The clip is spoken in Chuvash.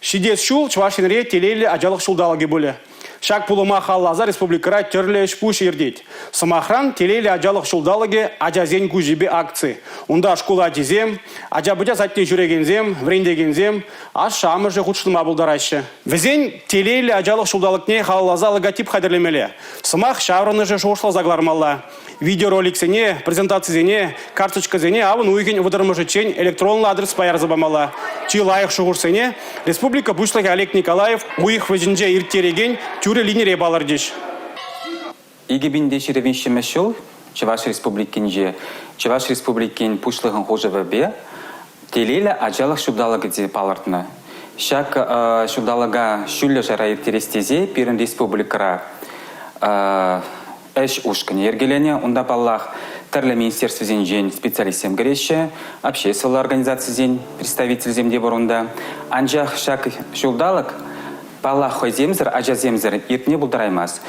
Ҫитес ҫул Чӑваш Енре телейлӗ ачалӑх ҫулталӑкӗ пулӗ. Ҫак пулӑма халалласа республикӑра тӗрлӗ ӗҫ-пуҫ иртет. Сӑмахран, телейлӗ ачалӑх ҫулталӑкӗ ачасен куҫӗпе акци. Унта шкул ачисем, ача-пӑча садне ҫӳрекенсем, вӗрентекенсем, ашшӗ-амӑшӗ хутшӑнма пултараҫҫӗ. Вӗсен телейлӗ ачалӑх ҫулталӑкне халалласа логотип хатӗрлемелле. Сӑмах ҫаврӑнӑшӗ шухӑшласа кӑлармалла. Видеороликсене, презентацисене, карточкӑсене авӑн уйӑхӗн 30-мӗшӗччен электронлӑ адреспа ярса памалла. Чи лайӑх шухӑшсене республика Пуҫлӑхӗ Олег Николаев уйӑх вӗҫӗнче ирттерекен тӳрӗ линире палӑртӗҫ. 2023 ҫул Чӑваш Республикинче Чӑваш Республикин Пуҫлӑхӗн хушӑвӗпе Телейлӗ ачалӑх ҫулталӑкӗ те палӑртнӑ. Ҫак ҫулталӑка ҫӳллӗ шайра ирттерес тесе пирӗн республикӑра ӗҫ ушкӑнӗ йӗркеленӗ. Унта, паллах, тӗрлӗ министерствӑсенчен специалистсем кӗреҫҫӗ, обществӑллӑ организацисен представителӗсем те пур унта. Анчах ҫак ҫулталӑк, паллах, хӑйсемсӗр, ачасемсӗр иртме пултараймасть.